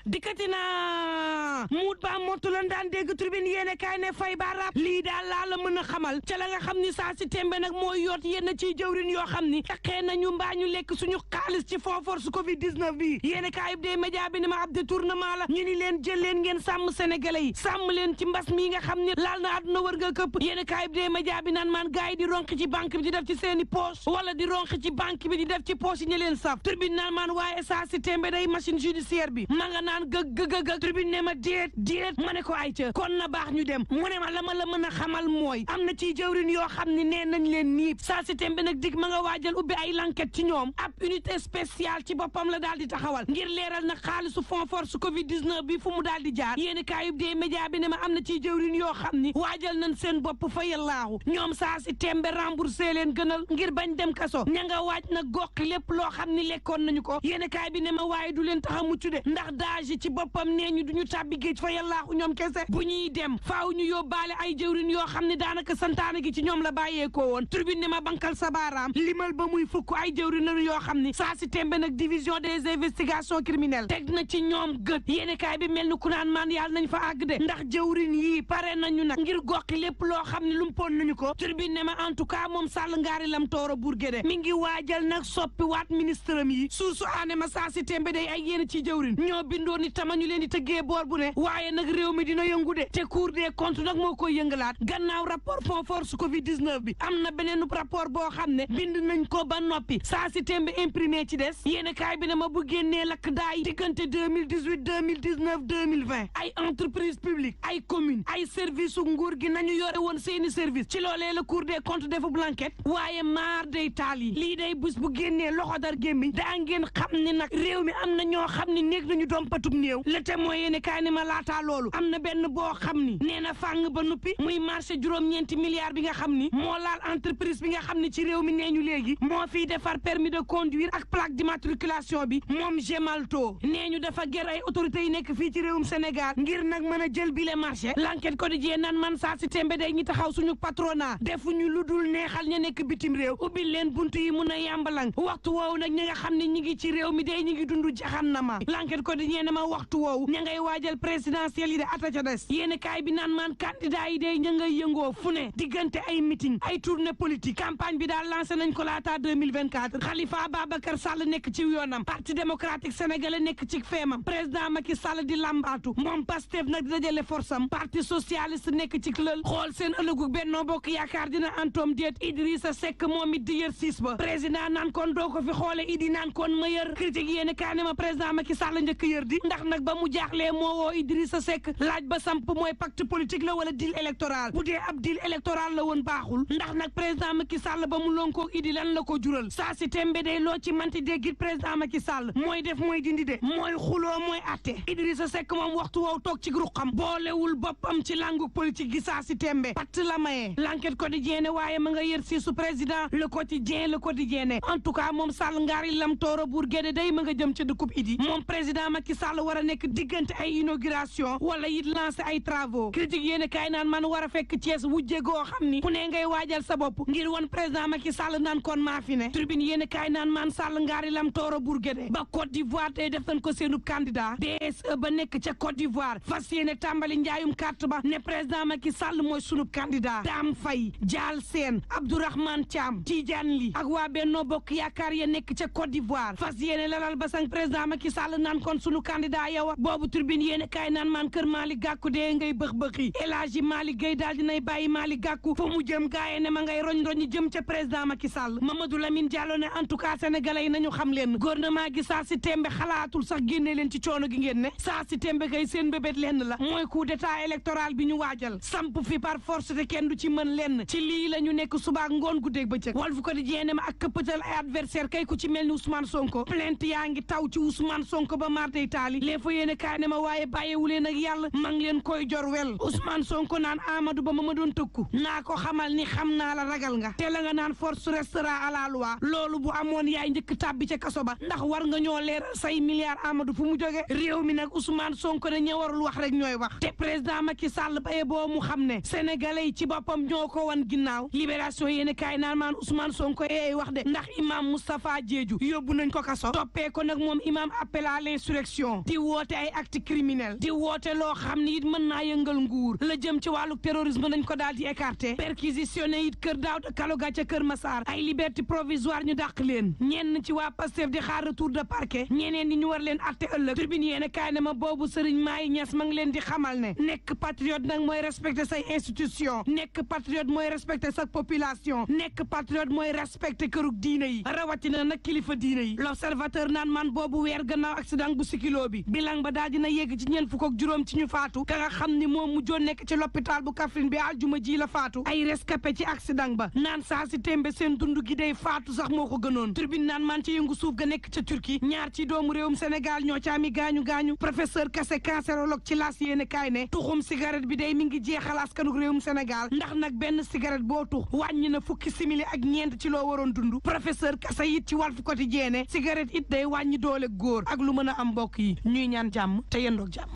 dikkati na muut ba mottu lan daan dégg tribune yéene kaay ne fay baaraab lii daal laa la mën a xamal ca la nga xam ni saa si tembe nag mooy yoot yenn ciy jëwrin yoo xam ni taxee nañu mbaa ñu lekk suñu xaalis ci fond force covid 19 bi yéene kaay bi dee média bi ne ma ab détournement la ñu ni leen jël leen ngeen sàmm sénégalais yi sàmm leen ci mbas mi nga xam ni laal na àdduna wër nga këpp yéene kaay bi dee média bi naan maan gars yi di ronk ci banque bi di def ci seeni poche wala di ronk ci banque bi di def ci poche yi ñu leen saf tribune naan maan waaye saa si tembe day machine judiciaire bi ma nga naan gëg tribune ne ma déet ma ne ko ay ca kon na baax ñu dem mu ne ma la mën a xamal mooy am na ci jëwrin yoo xam ne nee nañ leen niib saa si tembe nag dig ma nga waajal ubbi ay l'enquête ci ñoom ab unité spéciale ci boppam la daal di taxawal ngir leeral nag xaalisu fond force covid 19 bi fu mu daal di jaar yéeni kaayub dee média bi ne ma am na ci jëwrin yoo xam ni waajal nañ seen bopp fa yallaahu ñoom saa si tembe remboursé leen gënal ngir bañ dem kaso ña nga waaj nag goqi lépp loo xam ni lekkoon nañu ko yéeni kaay bi ne ma waaye du leen tax a mucc de ndax daage ci boppam nee ñu duñu tàbbi géej fa yallaahu ñoom kese bu ñuy dem faaw ñu yóbbaale ay jëwrin yoo xam ne daanaka santaane gi ci ñoom la bàyyeekoo woon tribune ne ma bankal sa baaraam limal ba muy fukk ay jëwrin lañu yoo xam ni saa si tembe nag division des investigations criminelles teg na ci ñoom gët yéenekaay bi mel ni ku naan maan yàlla nañ fa àgg de ndax jëwrin yii pare nañu nag ngir goqi lépp loo xam ne lumpoon nañu ko tribune ne ma en tout cas moom Sall ngaari lam tooro Bourguédé mi ngi waajal nag soppi waat ministre am yi suusu aane ma saa si tembe day ay yéen ci jëwrin ñoo bindoon ni tama ñu leen di tëggee boor bu ne waaye nag réew mi dina yëngu de te Cour des comptes nag moo koy yëngalaat gannaaw rapport fond force covid 19 bi am na beneen rapport boo xam ne bind nañ ko ba noppi saa si tembe imprimé ci des yéenekaay bi ne ma bu génnee lakk daay diggante 2018 2019 2020 ay entreprise publique ay commune ay service su nguur gi nañu yore woon seeni service ci loolee la Cour des comptes defu blanquette waaye maar day taal yi lii day bés bu génnee loxo dar gémmiñ daa ngeen xam ne nag réew mi am na ñoo xam ne néeg nañu doom patub néew le témoin yéenekaay ne ma laataa loolu am na benn boo xam ni nee na fàng ba nuppi muy marché juróom-ñeenti milliards bi nga xam ni moo laal entreprise bi nga xam ne ci réew mi nee ñu léegi moo fiy defar permis de conduire ak plaque d'immatriculation bi moom Gemalto nee ñu dafa ger ay autorités yi nekk fii ci réewum Sénégal ngir nag mën a jël bile marché l'enquête quotidien nan man saa si tembe day ñi taxaw suñu patronat defuñu lu dul neexal ña nekk bitim réew ubbil leen buntu yi mun a yàmbalang waxtu woowu nag ñi nga xam ne ñi ngi ci réew mi day ñi ngi dund jaxannama l'enquête quotidien na ma waxtu woowu ña ngay waajal présidentielle yi de ata ca des yéen kaay bi naan maan candidat yi day ña ngay yëngoo fu ne diggante ay meeting ay tournée politique campagne bi daal lancé nañ ko laata 2024 Khalifa Ababacar Sall nekk ci yoonam parti démocratique sénégalais nekk ci feemam président Macky Sall di lambaatu moom Pastef nag di dajale force am parti socialiste nekk ci lël xool seen ëllëgu Benno Bokk Yaakaar dina antoom déet Idrissa Seck moom it di yër siis ba président naan kon doo ko fi xoole Idi naan kon ma yër critique yéen kaa ne ma président Macky Sall njëkk yër di ndax nag ba mu jaaxlee moo woo Idrissa Seck laaj ba samp mooy pacte politique la wala deal électoral bu dee ab deal électoral la woon baaxul ndax nag président Macky Sall ba mu lonkoo Idi lan la ko jural saa si tembe day loo ci manti déggit président Macky Sall mooy def mooy dindi de mooy xuloo mooy atte Idrissa Seck moom waxtu woow toog ci ruqam boolewul boppam ci langu politique gi saa si tembe patt la mayee l'enquête quotidien ne waaye ma nga yër si su président le quotidien ne en tout cas moom Sall ngaari lam tooro Bourguédé day ma nga jëm ca dëkkub Idi moom président Macky Sall war a nekk diggante ay inauguration wala it lancé ay travaux critique yéene kaay naan man war a fekk Thiès wujje goo xam ni ku ne ngay waajal sa bopp ngir won président Macky Sall naan kon maa fi ne tribune yéene kaay naan man Sall ngaari lam tooro Bourguédé ba Côte d'Ivoire tey def nañ ko seenub candidat DSE ba nekk ca Côte d'Ivoire fas yéene tàmbali njaayum carte ba ne président Macky Sall mooy sunub candidat Dame Faye Dial Sène Abdourahmane Thiam Tidiane Ly ak waa Benno Bokk Yaakaar ya nekk ca Côte d'Ivoire fas yéene lalal ba sang président Macky Sall naan kon sunu candidat yow boobu tribune yéene kaay naan man kër Malick Gakou dee ngay bëx-bëxi El Hadji Malick Gueye daal dinay bàyyi Malick Gakou fa mu jëm gaaye ne ma ngay roñ-roñi jëm ca président Macky Sall Mamadou Lamine Diallo ne en tout cas sénégalais yi nañu xam leen gouvernement gi saa si tembe xalaatul sax génne leen ci coono gi ngeen ne saa si tembe kay seen bébét lenn la mooy coup d'état électoral bi ñu waajal samp fi par force te kenn du ci mën lenn ci lii la ñu nekk subaak ngoon guddeeg bëccëg Walf Quotidien ne ma ak këppatal ay adversaire kay ku ci mel ni Ousmane Sonko plainte yaa ngi taw ci Ousmane Sonko ba marte itaali les fa yéene kaay ne ma waaye bàyyewu leen ak yàlla ma ngi leen koy jor wel Ousmane Sonko naan Amadou Ba ma doon tëkku naa ko xamal ni xam naa la ragal nga te la nga naan force restera à la loi loolu bu amoon yaay njëkk tàbbi ca kaso ba ndax war nga ñoo leeral say milliards Amadou fu mu jóge réew mi nag Ousmane Sonko ne ña warul wax rek ñooy wax te président Macky Sall baye boo mu xam ne sénégalais yi ci boppam ñoo ko wan ginnaaw libération yéene kaay naan maan Ousmane Sonko eey wax de ndax imam Moustapha Diédhiou yóbbu nañ ko kaso toppee ko nag moom imam appel à l'insurrection répression di woote ay acte criminel di woote loo xam ni it mën naa yëngal nguur la jëm ci wàllu terrorisme dañ ko daal di écarté perquisitionné it kër Daouda Kaloga ca Kër Massar ay liberté provisoire ñu dàq leen ñenn ci waa Pastef di xaar retour de parquet ñeneen ñi ñu war leen atte ëllëg tribune yéene kaay ne ma boobu Serigne Maye Niass ma ngi leen di xamal ne nekk patriote nag mooy respecter say institution nekk patriote mooy respecter sa population nekk patriote mooy respecter kërug diine yi rawatina nag kilifa diine yi l'observateur naan man boobu weer gannaaw accident bu Sikilo bi bilang ba daal dina yegg ci ñeent fukk ak juróom ci ñu faatu ka nga xam ni moom mujjoon nekk ci l'hôpital bu Kaffrine bi aljuma ji la faatu ay rescapé ci accident ba naan saa si tembe seen dund gi day faatu sax moo ko gënoon tribune naan man ci yëngu suuf ga nekk ca Turquie ñaar ci doomu réewum Sénégal ñoo ci ami gaañu professeur Kassé cancérologue ci laas yéene kaay ne tuxum cigarette bi day mi ngi jeexal askanug réewum Sénégal ndax nag benn cigarette boo tux wàññi na fukki simili ak ñeent ci loo waroon dund professeur Kassé it ci Walf Quotidien ne cigarette it day wàññi doole góor ak lu mën a am mbokk yi ñuy ñaan jàmm te yendoog jàmm